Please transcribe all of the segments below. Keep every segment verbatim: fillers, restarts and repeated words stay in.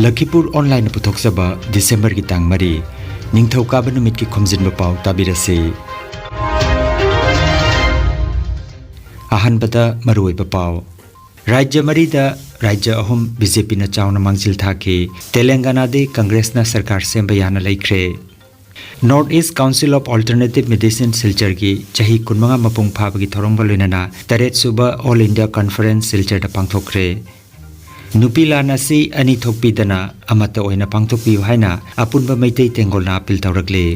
ꯂꯈꯤꯄꯨꯔ ꯑꯣꯟꯂꯥꯏꯟꯅ ꯄꯨꯊꯣꯛꯆꯕ ꯗꯤꯁꯦꯝꯕꯔꯒꯤ ꯇꯥꯡ ꯃꯔꯤ, ꯅꯤꯡꯊꯧꯀꯥꯕ ꯅꯨꯃꯤꯠꯀꯤ ꯈꯣꯝꯖꯤꯟꯕ ꯄꯥꯎ ꯇꯥꯕꯤꯔꯁꯤ꯫ ꯑꯍꯥꯟꯕꯗ ꯃꯔꯨꯑꯣꯏꯕ ꯄꯥꯎ꯫ ꯔꯥꯖ꯭ꯌ ꯃꯔꯤꯗ ꯔꯥꯖ꯭ꯌ ꯑꯍꯨꯝ ꯕꯤ ꯖꯦ ꯄꯤꯅ ꯆꯥꯎꯅ ꯃꯥꯡꯖꯤꯜ ꯊꯥꯈꯤ꯫ ꯇꯦꯂꯪꯒꯥꯅꯥꯗꯤ ꯀꯪꯒ꯭ꯔꯦꯁꯅ ꯁꯔꯀꯥꯔ ꯁꯦꯝꯕ ꯌꯥꯅ ꯂꯩꯈ꯭ꯔꯦ꯫ North East Council of Alternative Medicine ꯁꯤꯜꯆꯔꯒꯤ ꯆꯍꯤ ꯀꯨꯟꯃꯉꯥ ꯃꯄꯨꯡ ꯐꯥꯕꯒꯤ ꯊꯧꯔꯝꯒ ꯂꯣꯏꯅꯅ ꯇꯔꯦꯠ ꯁꯨꯕ All India Conference ꯁꯤꯜꯆꯔꯗ ꯄꯥꯡꯊꯣꯛꯈ꯭ꯔꯦ꯫ ꯅꯨꯄꯤ ꯂꯥꯟ ꯑꯁꯤ ꯑꯅꯤ ꯊꯣꯛꯄꯤꯗꯅ ꯑꯃꯠꯇ ꯑꯣꯏꯅ ꯄꯥꯡꯊꯣꯛꯄꯤꯌꯨ ꯍꯥꯏꯅ ꯑꯄꯨꯟꯕ ꯃꯩꯇꯩ ꯇꯦꯡꯒꯣꯜꯅ ꯑꯥꯄꯤꯜ ꯇꯧꯔꯛꯂꯤ꯫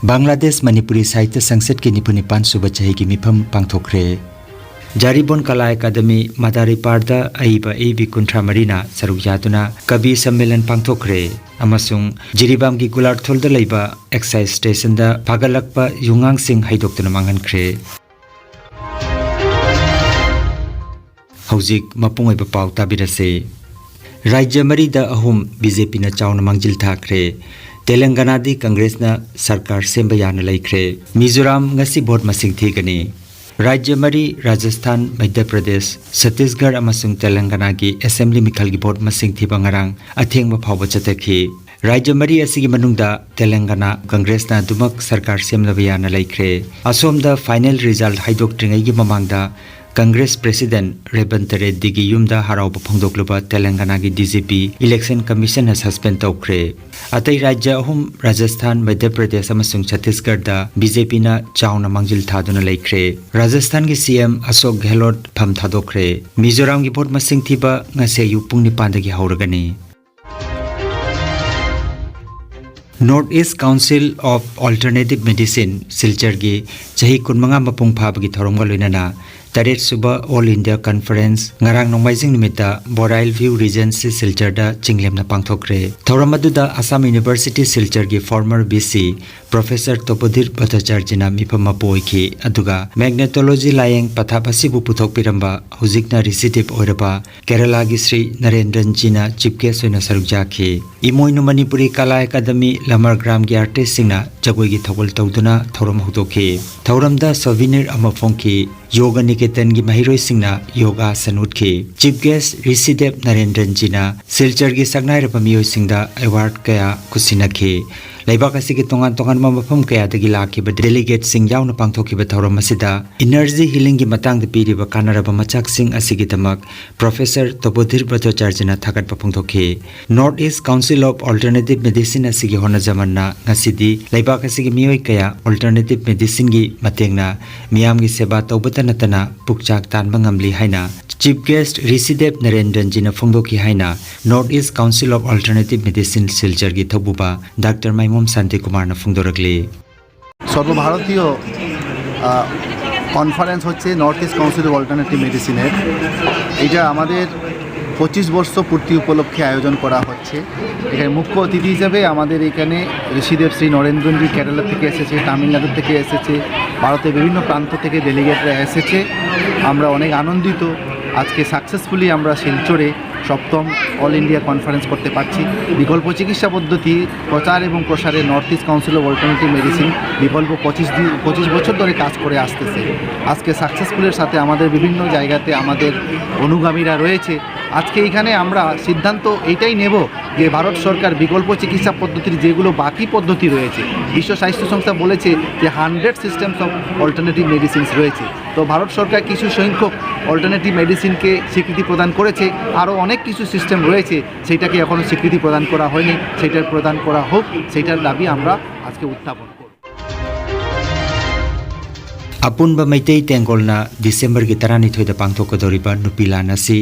ꯕꯪꯒ꯭ꯂꯥꯗꯦꯁ ꯃꯅꯤꯄꯨꯔꯤ ꯁꯥꯍꯤꯇ꯭ꯌ ꯁꯪꯁꯠꯀꯤ ꯅꯤꯐꯨ ꯅꯤꯄꯥꯟ ꯁꯨꯕ ꯆꯍꯤꯒꯤ ꯃꯤꯐꯝ ꯄꯥꯡꯊꯣꯛꯈ꯭ꯔꯦ꯫ ꯖꯥꯔꯤꯕꯣꯟ ꯀꯂꯥ ꯑꯦꯀꯥꯗꯃꯤ ꯃꯗꯥꯔꯤꯄꯥꯔꯗ ꯑꯏꯕ ꯑꯏꯕꯤ ꯀꯨꯟꯊ꯭ꯔꯥ ꯃꯔꯤꯅ ꯁꯔꯨꯛ ꯌꯥꯗꯨꯅ ꯀꯕꯤ ꯁꯝꯃꯦꯂꯟ ꯄꯥꯡꯊꯣꯛꯈ꯭ꯔꯦ ꯑꯃꯁꯨꯡ ꯖꯤꯔꯤꯕꯥꯝꯒꯤ ꯒꯨꯂꯥꯔꯊꯣꯜꯗ ꯂꯩꯕ ꯑꯦꯛꯁꯥꯏꯖ ꯁ꯭ꯇꯦꯁꯟꯗ ꯐꯥꯒꯠꯂꯛꯄ ꯌꯨꯉꯥꯡꯁꯤꯡ ꯍꯩꯗꯣꯛꯇꯨꯅ ꯃꯥꯡꯍꯟꯈ꯭ꯔꯦ꯫ ꯍꯧꯖꯤꯛ ꯃꯄꯨꯡ ꯑꯣꯏꯕ ꯄꯥꯎ ꯇꯥꯕꯤꯔꯁꯤ꯫ ꯔꯥꯖ꯭ꯌ ꯃꯔꯤꯗ ꯑꯍꯨꯝ ꯕꯤ ꯖꯦ ꯄꯤꯅ ꯆꯥꯎꯅ ꯃꯥꯡꯖꯤꯜ ꯊꯥꯈ꯭ꯔꯦ꯫ ꯇꯦꯂꯪꯒꯥꯅꯥꯗꯤ ꯀꯪꯒ꯭ꯔꯦꯁꯅ ꯁꯔꯀꯥꯔ ꯁꯦꯝꯕ ꯌꯥꯅ ꯂꯩꯈ꯭ꯔꯦ꯫ ꯃꯤꯖꯣꯔꯥꯝ ꯉꯁꯤ ꯚꯣꯠ ꯃꯁꯤꯡ ꯊꯤꯒꯅꯤ꯫ ꯔꯥꯖ꯭ꯌ ꯃꯔꯤ, ꯔꯥꯖꯁꯊꯥꯟ, ꯃꯙ꯭ꯌ ꯄ꯭ꯔꯗꯦꯁ, ꯁꯠꯇꯤꯁꯒꯔ ꯑꯃꯁꯨꯡ ꯇꯦꯂꯪꯒꯥꯅꯥꯒꯤ ꯑꯦꯁꯦꯝꯕ꯭ꯂꯤ ꯃꯤꯈꯜꯒꯤ ꯚꯣꯠ ꯃꯁꯤꯡ ꯊꯤꯕ ꯉꯔꯥꯡ ꯑꯊꯦꯡꯕ ꯐꯥꯎꯕ ꯆꯠꯊꯈꯤ꯫ ꯔꯥꯖ꯭ꯌ ꯃꯔꯤ ꯑꯁꯤꯒꯤ ꯃꯅꯨꯡꯗ ꯇꯦꯂꯪꯒꯥꯅꯥ ꯀꯪꯒ꯭ꯔꯦꯁꯅ ꯑꯗꯨꯃꯛ ꯁꯔꯀꯥꯔ ꯁꯦꯝꯂꯕ ꯌꯥꯅ ꯂꯩꯈ꯭ꯔꯦ꯫ ꯑꯁꯣꯝꯗ ꯐꯥꯏꯅꯦꯜ ꯔꯤꯖꯜꯠ ꯍꯥꯏꯗꯣꯛꯇ꯭ꯔꯤꯉꯩꯒꯤ ꯃꯃꯥꯡꯗ ꯀꯪꯒ꯭ꯔꯦꯁ ꯄ꯭ꯔꯦꯁꯤꯗꯦꯟꯠ ꯔꯦꯕꯟꯇ ꯔꯦꯗ꯭ꯗꯤꯒꯤ ꯌꯨꯝꯗ ꯍꯔꯥꯎꯕ ꯐꯣꯡꯗꯣꯛꯂꯨꯕ ꯇꯦꯂꯪꯒꯥꯅꯥꯒꯤ D G P election ꯀꯃꯤꯁꯟꯅ suspend ꯇꯧꯈ꯭ꯔꯦ꯫ ꯑꯇꯩ ꯔꯥꯖ꯭ꯌ ꯑꯍꯨꯝ, ꯔꯥꯖꯁꯊꯥꯟ, ꯃꯙ꯭ꯌ ꯄ꯭ꯔꯗꯦꯁ ꯑꯃꯁꯨꯡ ꯁꯠꯇꯤꯁꯒꯔꯗ ꯕꯤ ꯖꯦ ꯄꯤꯅ ꯆꯥꯎꯅ ꯃꯥꯡꯖꯤꯜ ꯊꯥꯗꯨꯅ ꯂꯩꯈ꯭ꯔꯦ꯫ ꯔꯥꯖꯁꯊꯥꯟꯒꯤ ꯁꯤ ꯑꯦꯝ ꯑꯁꯣꯛ ꯒꯦꯍꯂꯣꯠ ꯐꯝ ꯊꯥꯗꯣꯛꯈ꯭ꯔꯦ꯫ ꯃꯤꯖꯣꯔꯥꯝꯒꯤ ꯚꯣꯠ ꯃꯁꯤꯡ ꯊꯤꯕ ꯉꯁꯤ ꯑꯌꯨꯛ ꯄꯨꯡ ꯅꯤꯄꯥꯟꯗꯒꯤ ꯍꯧꯔꯒꯅꯤ꯫ North East Council of Alternative Medicine ꯁꯤꯜꯆꯔꯒꯤ ꯆꯍꯤ ꯀꯨꯟꯃꯉꯥ ꯃꯄꯨꯡ ꯐꯥꯕꯒꯤ ꯊꯧꯔꯝꯒ ꯂꯣꯏꯅꯅ ꯇꯔꯦꯠ ꯁꯨꯕ All India Conference ꯉꯔꯥꯡ ꯅꯣꯡꯃꯥꯏꯖꯤꯡ ꯅꯨꯃꯤꯠꯇ ꯕꯣꯔꯥꯏꯜ ꯚ꯭ꯌꯨ ꯔꯤꯖꯦꯟꯁꯤ ꯁꯤꯜꯆꯔꯗ ꯆꯤꯡꯂꯦꯝꯅ ꯄꯥꯡꯊꯣꯛꯈ꯭ꯔꯦ꯫ ꯊꯧꯔꯝ ꯑꯗꯨꯗ ꯑꯁꯥꯝ ꯌꯨꯅꯤꯚꯔꯁꯤꯇꯤ ꯁꯤꯜꯆꯔꯒꯤ former V C professor Tapodhir ꯚꯠꯇꯥꯆꯥꯔꯖꯤꯅ ꯃꯤꯐꯝ ꯃꯄꯨ ꯑꯣꯏꯈꯤ, ꯑꯗꯨꯒ ꯃꯦꯒꯅꯦꯇꯣꯂꯣꯖꯤ ꯂꯥꯌꯦꯡ ꯄꯊꯥꯞ ꯑꯁꯤꯕꯨ ꯄꯨꯊꯣꯛꯄꯤꯔꯝꯕ, ꯍꯧꯖꯤꯛꯅ ꯔꯤꯁꯤꯗꯤꯞ ꯑꯣꯏꯔꯕ ꯀꯦꯔꯂꯥꯒꯤ ꯁ꯭ꯔꯤ ꯅꯔꯦꯟꯗ꯭ꯔꯟꯖꯤꯅ ꯆꯤꯐ ꯒꯦꯁ ꯑꯣꯏꯅ ꯁꯔꯨꯛ ꯌꯥꯈꯤ꯫ ꯏꯃꯣꯏꯅꯨ ꯃꯅꯤꯄꯨꯔꯤ ꯀꯂꯥ ꯑꯦꯀꯥꯗꯃꯤ ꯂꯃꯔ ꯒ꯭ꯔꯥꯝꯒꯤ ꯑꯥꯔꯇꯤꯁꯁꯤꯡꯅ ꯖꯒꯣꯏꯒꯤ ꯊꯧꯒꯜ ꯇꯧꯗꯨꯅ ꯊꯧꯔꯝ ꯍꯧꯗꯣꯛꯈꯤ꯫ ꯊꯧꯔꯝꯗ ꯁꯣꯚꯤꯅꯤꯔ ꯑꯃ ꯐꯣꯡꯈꯤ꯫ ꯌꯣꯒ ꯅꯤꯀꯦꯇꯟꯒꯤ ꯃꯍꯩꯔꯣꯏꯁꯤꯡꯅ ꯌꯣꯒꯥꯁꯟ ꯎꯠꯈꯤ꯫ ꯆꯤꯐ ꯒꯦꯁ ꯔꯤꯁꯤꯗꯦꯕ ꯅꯔꯦꯟꯗ꯭ꯔꯟꯖꯤꯅ ꯁꯤꯜꯆꯔꯒꯤ ꯁꯛꯅꯥꯏꯔꯕ ꯃꯤꯑꯣꯏꯁꯤꯡꯗ ꯑꯦꯋꯥꯔꯗ ꯀꯌꯥ ꯈꯨꯠꯁꯤꯟꯅꯈꯤ꯫ ꯂꯩꯕꯥꯛ ꯑꯁꯤꯒꯤ ꯇꯣꯉꯥꯟ ꯇꯣꯉꯥꯟꯕ ꯃꯐꯝ ꯀꯌꯥꯗꯒꯤ ꯂꯥꯛꯈꯤꯕ ꯗꯦꯂꯤꯒꯦꯠꯁꯤꯡ ꯌꯥꯎꯅ ꯄꯥꯡꯊꯣꯛꯈꯤꯕ ꯊꯧꯔꯝ ꯑꯁꯤꯗ ꯏꯅꯔꯖꯤ ꯍꯤꯂꯤꯡꯒꯤ ꯃꯇꯥꯡꯗ ꯄꯤꯔꯤꯕ ꯀꯥꯟꯅꯔꯕ ꯃꯆꯥꯛꯁꯤꯡ ꯑꯁꯤꯒꯤꯗꯃꯛ ꯄ꯭ꯔꯣꯐꯦꯁꯔ ꯇꯣꯄꯣꯙꯤꯔ ꯚꯠꯇꯥꯆꯥꯔꯖꯅ ꯊꯥꯒꯠꯄ ꯐꯣꯡꯗꯣꯛꯈꯤ꯫ North East Council of Alternative Medicine ꯑꯁꯤꯒꯤ ꯍꯣꯠꯅꯖꯃꯟꯅ ꯉꯁꯤꯗꯤ ꯂꯩꯕꯥꯛ ꯑꯁꯤꯒꯤ ꯃꯤꯑꯣꯏ ꯀꯌꯥ ꯑꯜꯇꯔꯅꯦꯇꯤꯚ ꯃꯦꯗꯤꯁꯤꯟꯒꯤ ꯃꯇꯦꯡꯅ ꯃꯤꯌꯥꯝꯒꯤ ꯁꯦꯕꯥ ꯇꯧꯕꯇ ꯅꯠꯇꯅ ꯄꯨꯛꯆꯥꯛ ꯇꯥꯟꯕ ꯉꯝꯂꯤ ꯍꯥꯏꯅ ꯆꯤꯐ ꯒꯦꯁ ꯔꯤꯁꯤꯗꯦꯕ ꯅꯔꯦꯟꯗ꯭ꯔꯟꯖꯤꯅ ꯐꯣꯡꯗꯣꯛꯈꯤ ꯍꯥꯏꯅ North East Council of Alternative Medicine ꯁꯤꯜꯆꯔꯒꯤ ꯊꯧꯕꯨꯕ ꯗꯥꯛꯇꯔ ꯃꯥꯏꯃꯣꯝ ꯁꯥꯟꯇꯤꯀꯨꯃꯥꯔꯅ ꯐꯣꯡꯗꯣꯔꯛꯂꯤ꯫ সর্বভারতীয় কনফারেন্স হচ্ছে north east council of alternative মেডিসিনের। এটা আমাদের পঁচিশ বর্ষ পূর্তি উপলক্ষে আয়োজন করা হচ্ছে। এখানে মুখ্য অতিথি হিসেবে আমাদের এখানে ঋষিদেব শ্রী নরেন্দ্রনজি কেরালা থেকে এসেছে, তামিলনাড়ু থেকে এসেছে, ভারতের বিভিন্ন প্রান্ত থেকে ডেলিগেটরা এসেছে। আমরা অনেক আনন্দিত। আজকে সাকসেসফুলি আমরা শিলচরে সপ্তম অল ইন্ডিয়া কনফারেন্স করতে পারছি। বিকল্প চিকিৎসা পদ্ধতি প্রচার এবং প্রসারে north east council of alternative medicine বিকল্প পঁচিশ দিন পঁচিশ বছর ধরে কাজ করে আসতেছে। আজকে সাকসেসফুলের সাথে আমাদের বিভিন্ন জায়গাতে আমাদের অনুগামীরা রয়েছে। আজকে এখানে আমরা সিদ্ধান্ত এটাই নেব যে ভারত সরকার বিকল্প চিকিৎসা পদ্ধতির যেগুলো বাকি পদ্ধতি রয়েছে, বিশ্ব স্বাস্থ্য সংস্থা বলেছে যে hundred systems of alternative medicines রয়েছে। তো ভারত সরকার কিছু সংখ্যক অল্টারনেটিভ মেডিসিনকে স্বীকৃতি প্রদান করেছে, আরও অনেক কিছু সিস্টেম রয়েছে, সেইটাকে এখনও স্বীকৃতি প্রদান করা হয়নি। সেইটার প্রদান করা হোক, সেইটার দাবি আমরা আজকে উত্থাপন করব। ꯑꯄꯨꯟꯕ ꯃꯩꯇꯩ ꯇꯦꯡꯒꯣꯜꯅ ꯗꯤꯁꯦꯝꯕꯔꯒꯤ ꯇꯔꯥꯅꯤꯊꯣꯏꯗ ꯄꯥꯡꯊꯣꯛꯀꯗꯧꯔꯤꯕ ꯅꯨꯄꯤ ꯂꯥꯟ ꯑꯁꯤ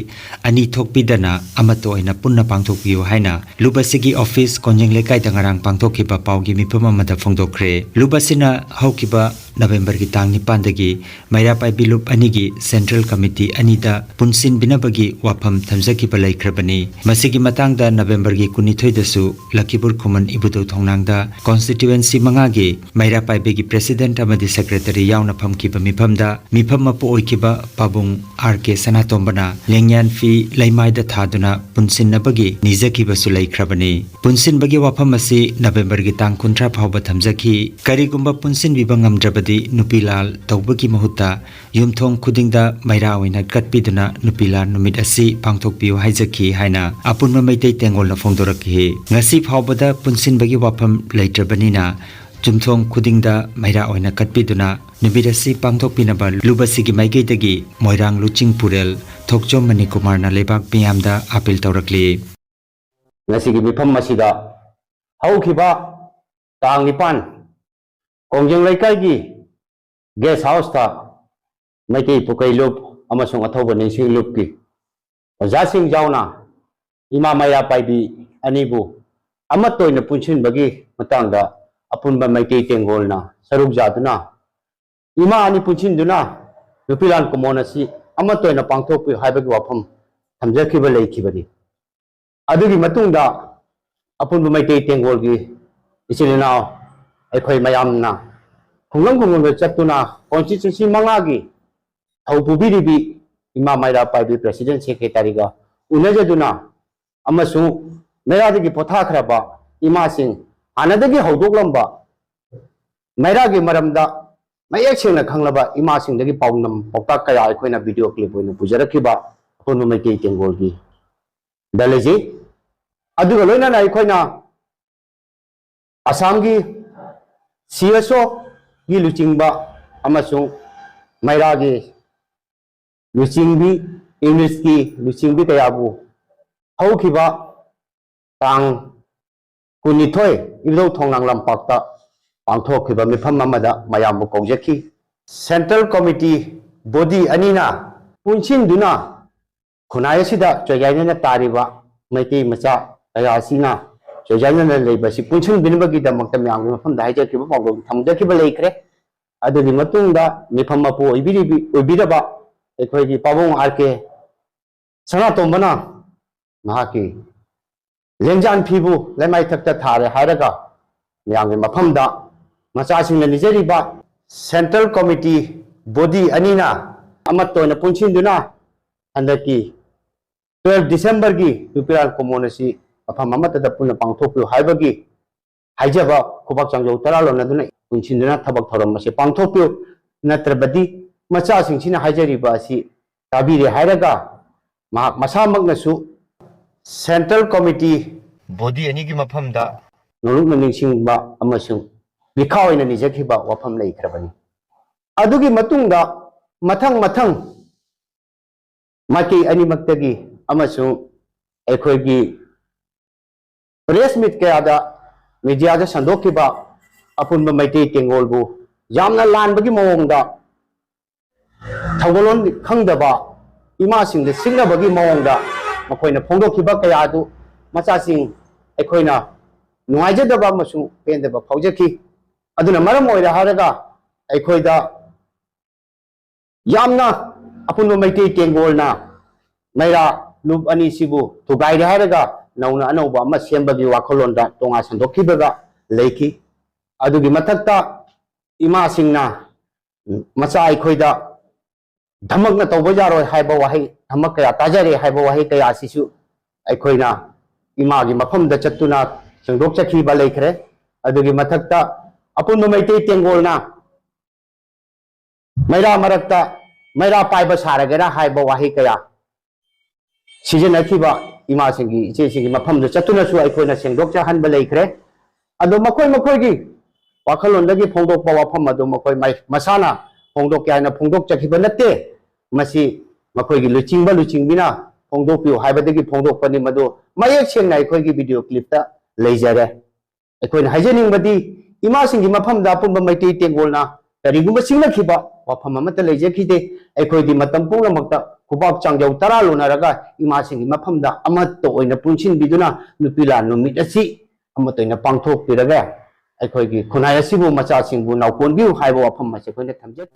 ꯑꯅꯤ ꯊꯣꯛꯄꯤꯗꯅ ꯑꯃꯠꯇ ꯑꯣꯏꯅ ꯄꯨꯟꯅ ꯄꯥꯡꯊꯣꯛꯄꯤꯌꯨ ꯍꯥꯏꯅ ꯂꯨꯞ ꯑꯁꯤꯒꯤ ꯑꯣꯐꯤꯁ ꯀꯣꯟꯖꯦꯡ ꯂꯩꯀꯥꯏꯗ ꯉꯔꯥꯡ ꯄꯥꯡꯊꯣꯛꯈꯤꯕ ꯄꯥꯎꯒꯤ ꯃꯤꯐꯝ ꯑꯃꯗ ꯐꯣꯡꯗꯣꯛꯈ꯭ꯔꯦ꯫ ꯂꯨꯞ ꯑꯁꯤꯅ ꯍꯧꯈꯤꯕ ꯅꯕꯦꯝꯕꯔꯒꯤ ꯇꯥꯡ ꯅꯤꯄꯥꯟꯗꯒꯤ ꯃꯩꯔꯥ ꯄꯥꯏꯕꯤ ꯂꯨꯞ ꯑꯅꯤꯒꯤ Central Committee ꯑꯅꯤꯗ ꯄꯨꯟꯁꯤꯟꯕꯤꯅꯕꯒꯤ ꯋꯥꯐꯝ ꯊꯝꯖꯈꯤꯕ ꯂꯩꯈ꯭ꯔꯕꯅꯤ꯫ ꯃꯁꯤꯒꯤ ꯃꯇꯥꯡꯗ ꯅꯕꯦꯝꯕꯔꯒꯤ ꯀꯨꯟꯅꯤꯊꯣꯏꯗꯁꯨ ꯂꯈꯤꯄꯨꯔ ꯈꯨꯃꯟ ꯏꯕꯨꯙꯧ ꯊꯣꯡꯅꯥꯡꯗ Constituency ꯃꯉꯥꯒꯤ ꯃꯩꯔꯥ ꯄꯥꯏꯕꯤꯒꯤ President ꯑꯃꯗꯤ Secretary ꯌꯥꯎꯅ ꯐꯝꯈꯤꯕ ꯃꯤꯐꯝꯗ ꯃꯤꯐꯝ ꯃꯄꯨ ꯑꯣꯏꯈꯤꯕ ꯄꯥꯕꯨꯡ ꯑꯥꯔ ꯀꯦ ꯁꯅꯥꯇꯣꯝꯕꯅ ꯂꯦꯡꯌꯥꯟ ꯐꯤ ꯂꯩꯃꯥꯏꯗ ꯊꯥꯗꯨꯅ ꯄꯨꯟꯁꯤꯟꯅꯕꯒꯤ ꯅꯤꯖꯈꯤꯕꯁꯨ ꯂꯩꯈ꯭ꯔꯕꯅꯤ꯫ ꯄꯨꯟꯁꯤꯟꯕꯒꯤ ꯋꯥꯐꯝ ꯑꯁꯤ ꯅꯕꯦꯝꯕꯔꯒꯤ ꯇꯥꯡ ꯀꯨꯟꯊ꯭ꯔꯥ ꯐꯥꯎꯕ ꯊꯝꯖꯈꯤ꯫ ꯀꯔꯤꯒꯨꯝꯕ ꯄꯨꯟꯁꯤꯟꯕꯤꯕ ꯉꯝꯗ꯭ꯔꯕꯗꯤ ꯅꯨꯄꯤ ꯂꯥꯜ ꯇꯧꯕꯒꯤ ꯃꯍꯨꯠꯇ ꯌꯨꯝꯊꯣꯡ ꯈꯨꯗꯤꯡꯗ ꯃꯩꯔꯥ ꯑꯣꯏꯅ ꯀꯠꯄꯤꯗꯨꯅ ꯅꯨꯄꯤ ꯂꯥꯜ ꯅꯨꯃꯤꯠ ꯑꯁꯤ ꯄꯥꯡꯊꯣꯛꯄꯤꯌꯨ ꯍꯥꯏꯖꯈꯤ ꯍꯥꯏꯅ ꯑꯄꯨꯟꯕ ꯃꯩꯇꯩ ꯇꯦꯡꯒꯣꯜꯅ ꯐꯣꯡꯗꯣꯔꯛꯈꯤ꯫ ꯉꯁꯤ ꯐꯥꯎꯕꯗ ꯄꯨꯟꯁꯤꯟꯕꯒꯤ ꯋꯥꯐꯝ ꯂꯩꯇ꯭ꯔꯕꯅꯤꯅ ꯌꯨꯝꯊꯣꯡ ꯈꯨꯗꯤꯡꯗ ꯃꯩꯔꯥ ꯑꯣꯏꯅ ꯀꯠꯄꯤꯗꯨꯅ ꯅꯨꯃꯤꯠ ꯑꯁꯤ ꯄꯥꯡꯊꯣꯛꯄꯤꯅꯕ ꯂꯨꯞ ꯑꯁꯤꯒꯤ ꯃꯥꯏꯀꯩꯗꯒꯤ ꯃꯣꯏꯔꯥꯡ ꯂꯨꯆꯤꯡ ꯄꯨꯔꯦꯜ ꯊꯣꯛꯆꯣꯝ ꯃꯅꯤꯀꯨꯃꯥꯔꯅ ꯂꯩꯕꯥꯛ ꯃꯤꯌꯥꯝꯗ ꯑꯥꯄꯤꯜ ꯇꯧꯔꯛꯂꯤ꯫ ꯉꯁꯤꯒꯤ ꯃꯤꯐꯝ ꯑꯁꯤꯗ ꯍꯧꯈꯤꯕ ꯇꯥꯡ ꯅꯤꯄꯥꯟ ꯀꯣꯡꯖꯪ ꯂꯩꯀꯥꯏꯒꯤ Guest Houseꯇ ꯃꯩꯇꯩ ꯄꯨꯀꯩ ꯂꯨꯞ ꯑꯃꯁꯨꯡ ꯑꯊꯧꯕ ꯅꯤꯡꯁꯤꯡ ꯂꯨꯞꯀꯤ ꯑꯣꯖꯥꯁꯤꯡ ꯌꯥꯎꯅ ꯏꯃꯥ ꯃꯩꯔꯥ ꯄꯥꯏꯕꯤ ꯑꯅꯤꯕꯨ ꯑꯃꯠꯇ ꯑꯣꯏꯅ ꯄꯨꯟꯁꯤꯟꯕꯒꯤ ꯃꯇꯥꯡꯗ ꯑꯄꯨꯟꯕ ꯃꯩꯇꯩ ꯇꯦꯡꯒꯣꯜꯅ ꯁꯔꯨꯛ ꯌꯥꯗꯨꯅ ꯏꯃꯥ ꯑꯅꯤ ꯄꯨꯟꯁꯤꯟꯗꯨꯅ ꯅꯨꯄꯤ ꯂꯥꯟ ꯀꯨꯝꯑꯣꯟ ꯑꯁꯤ ꯑꯃꯠꯇ ꯑꯣꯏꯅ ꯄꯥꯡꯊꯣꯛꯄꯤꯌꯨ ꯍꯥꯏꯕꯒꯤ ꯋꯥꯐꯝ ꯊꯝꯖꯈꯤꯕ ꯂꯩꯈꯤꯕꯅꯤ꯫ ꯑꯗꯨꯒꯤ ꯃꯇꯨꯡꯗ ꯑꯄꯨꯟꯕ ꯃꯩꯇꯩ ꯇꯦꯡꯒꯣꯜꯒꯤ ꯏꯆꯤꯜ ꯏꯅꯥꯎ ꯑꯩꯈꯣꯏ ꯃꯌꯥꯝꯅ ꯈꯨꯡꯒꯪ ꯈꯨꯡꯒꯪꯗ ꯆꯠꯇꯨꯅ Constituency ꯃꯉꯥꯒꯤ ꯊꯧ ꯄꯨꯕꯤꯔꯤꯕꯤ ꯏꯃꯥ ꯃꯩꯔꯥ ꯄꯥꯏꯕꯤ President Secretaryꯒ ꯎꯅꯖꯗꯨꯅ ꯑꯃꯁꯨꯡ ꯃꯩꯔꯥꯗꯒꯤ ꯄꯣꯊꯥꯈ꯭ꯔꯕ ꯏꯃꯥꯁꯤꯡ, ꯍꯥꯟꯅꯗꯒꯤ ꯍꯧꯗꯣꯛꯂꯝꯕ ꯃꯩꯔꯥꯒꯤ ꯃꯔꯝꯗ ꯃꯌꯦꯛ ꯁꯦꯡꯅ ꯈꯪꯂꯕ ꯏꯃꯥꯁꯤꯡꯗꯒꯤ ꯄꯥꯎꯅꯝ ꯄꯥꯎꯇꯥꯛ ꯀꯌꯥ ꯑꯩꯈꯣꯏꯅ video clip ꯑꯣꯏꯅ ꯄꯨꯖꯔꯛꯈꯤꯕ ꯑꯄꯨꯟꯕ ꯃꯩꯇꯩ ꯇꯦꯡꯒꯣꯜꯒꯤ ꯗ ꯂꯩꯖꯩ꯫ ꯑꯗꯨꯒ ꯂꯣꯏꯅꯅ ꯑꯩꯈꯣꯏꯅ ꯑꯁꯥꯝꯒꯤ CSOꯒꯤ ꯂꯨꯆꯤꯡꯕ ꯑꯃꯁꯨꯡ ꯃꯩꯔꯥꯒꯤ ꯂꯨꯆꯤꯡꯕꯤ, unitꯀꯤ ꯂꯨꯆꯤꯡꯕꯤ ꯀꯌꯥꯕꯨ ꯍꯧꯈꯤꯕ ꯇꯥꯡ ꯀꯨꯟꯅꯤꯊꯣꯏ ꯏꯕꯨꯙꯧ ꯊꯣꯡꯅꯥꯡ ꯂꯝꯄꯥꯛꯇ ꯄꯥꯡꯊꯣꯛꯈꯤꯕ ꯃꯤꯐꯝ ꯑꯃꯗ ꯃꯌꯥꯝꯕꯨ ꯀꯧꯖꯈꯤ꯫ Central Committee body ꯑꯅꯤꯅ ꯄꯨꯟꯁꯤꯟꯗꯨꯅ ꯈꯨꯟꯅꯥꯏ ꯑꯁꯤꯗ ꯆꯣꯏꯖꯥꯏꯅꯅ ꯇꯥꯔꯤꯕ ꯃꯩꯇꯩ ꯃꯆꯥ ꯀꯌꯥ ꯑꯁꯤꯅ ꯆꯣꯏꯖꯥꯏꯅꯅ ꯂꯩꯕ ꯑꯁꯤ ꯄꯨꯟꯁꯤꯟꯕꯤꯅꯕꯒꯤꯗꯃꯛꯇ ꯃꯌꯥꯝꯒꯤ ꯃꯐꯝꯗ ꯍꯥꯏꯖꯈꯤꯕ ꯄꯥꯎꯗꯝ ꯊꯝꯖꯈꯤꯕ ꯂꯩꯈ꯭ꯔꯦ꯫ ꯑꯗꯨꯒꯤ ꯃꯇꯨꯡꯗ ꯃꯤꯐꯝ ꯃꯄꯨ ꯑꯣꯏꯕꯤꯔꯤꯕꯤ-, ꯑꯣꯏꯕꯤꯔꯕ ꯑꯩꯈꯣꯏꯒꯤ ꯄꯥꯕꯨꯡ ꯑꯥꯔ ꯀꯦ ꯁꯅꯥꯇꯣꯝꯕꯅ ꯃꯍꯥꯛꯀꯤ ꯂꯦꯡꯖꯥꯟ ꯐꯤꯕꯨ ꯂꯩꯃꯥꯏꯊꯛꯇ ꯊꯥꯔꯦ ꯍꯥꯏꯔꯒ ꯃꯌꯥꯝꯒꯤ ꯃꯐꯝꯗ ꯃꯆꯥꯁꯤꯡꯅ ꯅꯤꯖꯔꯤꯕ central committee body ꯑꯅꯤꯅ ꯑꯃꯠꯇ ꯑꯣꯏꯅ ꯄꯨꯟꯁꯤꯟꯗꯨꯅ ꯍꯟꯗꯛꯀꯤ twelve Decemberꯒꯤ ꯅꯨꯄꯤꯔꯥꯜ ꯀꯨꯝꯑꯣꯟ ꯑꯁꯤ ꯃꯐꯝ ꯑꯃꯠꯇꯗ ꯄꯨꯟꯅ ꯄꯥꯡꯊꯣꯛꯄꯤꯌꯨ ꯍꯥꯏꯕꯒꯤ ꯍꯥꯏꯖꯕ ꯈꯨꯕꯥꯛ ꯆꯥꯡꯖꯧ ꯇꯔꯥ ꯂꯣꯟꯅꯗꯨꯅ ꯄꯨꯟꯁꯤꯟꯗꯨꯅ ꯊꯕꯛ ꯊꯧꯔꯝ ꯑꯁꯤ ꯄꯥꯡꯊꯣꯛꯄꯤꯌꯨ, ꯅꯠꯇ꯭ꯔꯕꯗꯤ ꯃꯆꯥꯁꯤꯡꯁꯤꯅ ꯍꯥꯏꯖꯔꯤꯕ ꯑꯁꯤ ꯇꯥꯕꯤꯔꯦ ꯍꯥꯏꯔꯒ ꯃꯍꯥꯛ ꯃꯁꯥꯃꯛꯅꯁꯨ central committee body ꯑꯅꯤꯒꯤ ꯃꯐꯝꯗ ꯅꯣꯂꯨꯛꯅ ꯅꯤꯡꯁꯤꯡꯕ ꯑꯃꯁꯨꯡ ꯃꯤꯈꯥ ꯑꯣꯏꯅ ꯅꯤꯖꯈꯤꯕ ꯋꯥꯐꯝ ꯂꯩꯈ꯭ꯔꯕꯅꯤ꯫ ꯑꯗꯨꯒꯤ ꯃꯇꯨꯡꯗ ꯃꯊꯪ ꯃꯊꯪ ꯃꯥꯏꯀꯩ ꯑꯅꯤꯃꯛꯇꯒꯤ ꯑꯃꯁꯨꯡ ꯑꯩꯈꯣꯏꯒꯤ press meet ꯀꯌꯥꯗ mediaꯗ ꯁꯟꯗꯣꯛꯈꯤꯕ ꯑꯄꯨꯟꯕ ꯃꯩꯇꯩ ꯇꯦꯡꯒꯣꯜꯕꯨ ꯌꯥꯝꯅ ꯂꯥꯟꯕꯒꯤ ꯃꯑꯣꯡꯗ ꯊꯧꯒꯜꯂꯣꯟ ꯈꯪꯗꯕ ꯏꯃꯥꯁꯤꯡꯗ ꯁꯤꯡꯅꯕꯒꯤ ꯃꯑꯣꯡꯗ ꯃꯈꯣꯏꯅ ꯐꯣꯡꯗꯣꯛꯈꯤꯕ ꯀꯌꯥ ꯑꯗꯨ ꯃꯆꯥꯁꯤꯡ ꯑꯩꯈꯣꯏꯅ ꯅꯨꯡꯉꯥꯏꯖꯗꯕ ꯑꯃꯁꯨꯡ ꯄꯦꯟꯗꯕ ꯐꯥꯎꯖꯈꯤ꯫ ꯑꯗꯨꯅ ꯃꯔꯝ ꯑꯣꯏꯔꯦ ꯍꯥꯏꯔꯒ ꯑꯩꯈꯣꯏꯗ ꯌꯥꯝꯅ ꯑꯄꯨꯟꯕ ꯃꯩꯇꯩ ꯇꯦꯡꯒꯣꯜꯅ ꯃꯩꯔꯥ ꯂꯨꯞ ꯑꯅꯤꯁꯤꯕꯨ ꯊꯨꯒꯥꯏꯔꯦ ꯍꯥꯏꯔꯒ ꯅꯧꯅ ꯑꯅꯧꯕ ꯑꯃ ꯁꯦꯝꯕꯒꯤ ꯋꯥꯈꯜꯂꯣꯟꯗ ꯇꯣꯉꯥꯟ ꯁꯟꯗꯣꯛꯈꯤꯕꯒ ꯂꯩꯈꯤ꯫ ꯑꯗꯨꯒꯤ ꯃꯊꯛꯇ ꯏꯃꯥꯁꯤꯡꯅ ꯃꯆꯥ ꯑꯩꯈꯣꯏꯗ ꯙꯃꯛꯅ ꯇꯧꯕ ꯌꯥꯔꯣꯏ ꯍꯥꯏꯕ ꯋꯥꯍꯩ, ꯙꯃꯛ ꯀꯌꯥ ꯇꯥꯖꯔꯦ ꯍꯥꯏꯕ ꯋꯥꯍꯩ ꯀꯌꯥ ꯑꯁꯤꯁꯨ ꯑꯩꯈꯣꯏꯅ ꯏꯃꯥꯒꯤ ꯃꯐꯝꯗ ꯆꯠꯇꯨꯅ ꯁꯦꯡꯗꯣꯛꯆꯈꯤꯕ ꯂꯩꯈ꯭ꯔꯦ꯫ ꯑꯗꯨꯒꯤ ꯃꯊꯛꯇ ꯑꯄꯨꯟꯕ ꯃꯩꯇꯩ ꯇꯦꯡꯒꯣꯜꯅ ꯃꯩꯔꯥ ꯃꯔꯛꯇ ꯃꯩꯔꯥ ꯄꯥꯏꯕ ꯁꯥꯔꯒꯦꯔꯥ ꯍꯥꯏꯕ ꯋꯥꯍꯩ ꯀꯌꯥ ꯁꯤꯖꯤꯟꯅꯈꯤꯕ ꯏꯃꯥꯁꯤꯡꯒꯤ, ꯏꯆꯦꯁꯤꯡꯒꯤ ꯃꯐꯝꯗ ꯆꯠꯇꯨꯅꯁꯨ ꯑꯩꯈꯣꯏꯅ ꯁꯦꯡꯗꯣꯛꯆꯍꯟꯕ ꯂꯩꯈ꯭ꯔꯦ꯫ ꯑꯗꯣ ꯃꯈꯣꯏ ꯃꯈꯣꯏꯒꯤ ꯋꯥꯈꯜꯂꯣꯟꯗꯒꯤ ꯐꯣꯡꯗꯣꯛꯄ ꯋꯥꯐꯝ ꯑꯗꯨ ꯃꯈꯣꯏ ꯃꯥꯏ-, ꯃꯁꯥꯅ ꯐꯣꯡꯗꯣꯛꯀꯦ ꯍꯥꯏꯅ ꯐꯣꯡꯗꯣꯛꯆꯈꯤꯕ ꯅꯠꯇꯦ꯫ ꯃꯁꯤ ꯃꯈꯣꯏꯒꯤ ꯂꯨꯆꯤꯡꯕ ꯂꯨꯆꯤꯡꯕꯤꯅ ꯐꯣꯡꯗꯣꯛꯄꯤꯌꯨ ꯍꯥꯏꯕꯗꯒꯤ ꯐꯣꯡꯗꯣꯛꯄꯅꯤ꯫ ꯃꯗꯨ ꯃꯌꯦꯛ ꯁꯦꯡꯅ ꯑꯩꯈꯣꯏꯒꯤ video clipꯇ ꯂꯩꯖꯔꯦ꯫ ꯑꯩꯈꯣꯏꯅ ꯍꯥꯏꯖꯅꯤꯡꯕꯗꯤ ꯏꯃꯥꯁꯤꯡꯒꯤ ꯃꯐꯝꯗ ꯑꯄꯨꯟꯕ ꯃꯩꯇꯩ ꯇꯦꯡꯒꯣꯜꯅ ꯀꯔꯤꯒꯨꯝꯕ ꯁꯤꯡꯅꯈꯤꯕ ꯋꯥꯐꯝ ꯑꯃꯠꯇ ꯂꯩꯖꯈꯤꯗꯦ꯫ ꯑꯩꯈꯣꯏꯗꯤ ꯃꯇꯝ ꯄꯨꯝꯅꯃꯛꯇ ꯈꯨꯕꯥꯛ ꯆꯥꯡꯖꯧ ꯇꯔꯥ ꯂꯣꯟꯅꯔꯒ ꯏꯃꯥꯁꯤꯡꯒꯤ ꯃꯐꯝꯗ ꯑꯃꯠꯇ ꯑꯣꯏꯅ ꯄꯨꯟꯁꯤꯟꯕꯤꯗꯨꯅ ꯅꯨꯄꯤ ꯂꯥꯟ ꯅꯨꯃꯤꯠ ꯑꯁꯤ ꯑꯃꯠꯇ ꯑꯣꯏꯅ ꯄꯥꯡꯊꯣꯛꯄꯤꯔꯒ ꯑꯩꯈꯣꯏꯒꯤ ꯈꯨꯟꯅꯥꯏ ꯑꯁꯤꯕꯨ, ꯃꯆꯥꯁꯤꯡꯕꯨ ꯅꯥꯎꯀꯣꯟꯕꯤꯌꯨ ꯍꯥꯏꯕ ꯋꯥꯐꯝ ꯑꯁꯤ ꯑꯩꯈꯣꯏꯅ ꯊꯝꯖꯩ꯫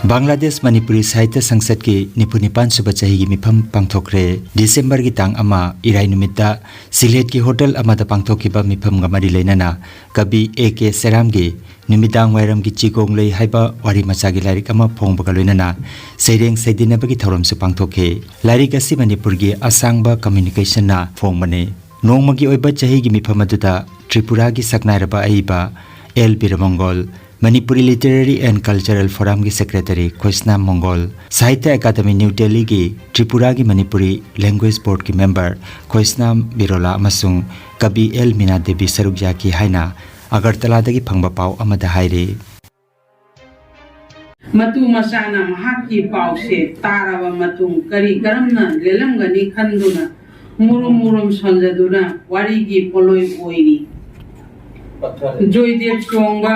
ꯕꯪꯒ꯭ꯂꯥꯗꯦꯁ ꯃꯅꯤꯄꯨꯔꯤ ꯁꯥꯍꯤꯇ꯭ꯌ ꯁꯪꯁꯠꯀꯤ ꯅꯤꯐꯨ ꯅꯤꯄꯥꯟ ꯁꯨꯕ ꯆꯍꯤꯒꯤ ꯃꯤꯐꯝ ꯄꯥꯡꯊꯣꯛꯈ꯭ꯔꯦ꯫ ꯗꯤꯁꯦꯝꯕꯔꯒꯤ ꯇꯥꯡ ꯑꯃ, ꯏꯔꯥꯏ ꯅꯨꯃꯤꯠꯇ ꯁꯤꯂꯦꯠꯀꯤ ꯍꯣꯇꯦꯜ ꯑꯃꯗ ꯄꯥꯡꯊꯣꯛꯈꯤꯕ ꯃꯤꯐꯝꯒ ꯃꯔꯤ ꯂꯩꯅꯅ ꯀꯕꯤ ꯑꯦ ꯀꯦ ꯁꯦꯔꯥꯝꯒꯤ ꯅꯨꯃꯤꯗꯥꯡ ꯋꯥꯏꯔꯝꯒꯤ ꯆꯤꯒꯣꯡꯂꯩ ꯍꯥꯏꯕ ꯋꯥꯔꯤ ꯃꯆꯥꯒꯤ ꯂꯥꯏꯔꯤꯛ ꯑꯃ ꯐꯣꯡꯕꯒ ꯂꯣꯏꯅꯅ ꯁꯩꯔꯦꯡ ꯁꯩꯗꯤꯟꯅꯕꯒꯤ ꯊꯧꯔꯝꯁꯨ ꯄꯥꯡꯊꯣꯛꯈꯤ꯫ ꯂꯥꯏꯔꯤꯛ ꯑꯁꯤ ꯃꯅꯤꯄꯨꯔꯒꯤ ꯑꯁꯥꯡꯕ ꯀꯝꯃ꯭ꯌꯨꯅꯤꯀꯦꯁꯟꯅ ꯐꯣꯡꯕꯅꯤ꯫ ꯅꯣꯡꯃꯒꯤ ꯑꯣꯏꯕ ꯆꯍꯤꯒꯤ ꯃꯤꯐꯝ ꯑꯗꯨꯗ ꯇ꯭ꯔꯤꯄꯨꯔꯥꯒꯤ ꯁꯛꯅꯥꯏꯔꯕ ꯑꯏꯕ L Birmangol, Manipuri literary and cultural ꯐꯣꯔꯝꯒꯤ secretary Khoisnam Mangol, Sahitya academy new ꯗꯦꯜꯂꯤꯒꯤ ꯇ꯭ꯔꯤꯄꯨꯔꯥꯒꯤ ꯃꯅꯤꯄꯨꯔꯤ ꯂꯦꯡꯒ꯭ꯋꯦꯖ ꯕꯣꯔꯗꯀꯤ ꯃꯦꯝꯕꯔ ꯈꯣꯏꯁꯅꯥꯝ ꯕꯤꯔꯣꯂꯥ ꯑꯃꯁꯨꯡ ꯀꯕꯤ ꯑꯦꯜ ꯃꯤꯅꯥ ꯗꯦꯕꯤ ꯁꯔꯨꯛ ꯌꯥꯈꯤ ꯍꯥꯏꯅ ꯑꯒꯔꯇꯂꯥꯗꯒꯤ ꯐꯪꯕ ꯄꯥꯎ ꯑꯃꯗ ꯍꯥꯏꯔꯤ꯫ ꯃꯇꯨ ꯃꯆꯥꯅ ꯃꯍꯥꯛꯀꯤ ꯄꯥꯎꯁꯦ ꯇꯥꯔꯕ ꯃꯇꯨꯡ ꯀꯔꯤ ꯀꯔꯝꯅ ꯂꯦꯜꯂꯝꯒꯅꯤ ꯈꯟꯗꯨꯅ ꯃꯨꯔꯨꯝ ꯃꯨꯔꯨꯝ ꯁꯣꯟꯖꯗꯨꯅ ꯋꯥꯔꯤꯒꯤ ꯄꯣꯠꯂꯣꯏ ꯑꯣꯏꯔꯤ꯫ ꯖꯣꯏꯗꯦꯕ ꯆꯣꯡꯕ,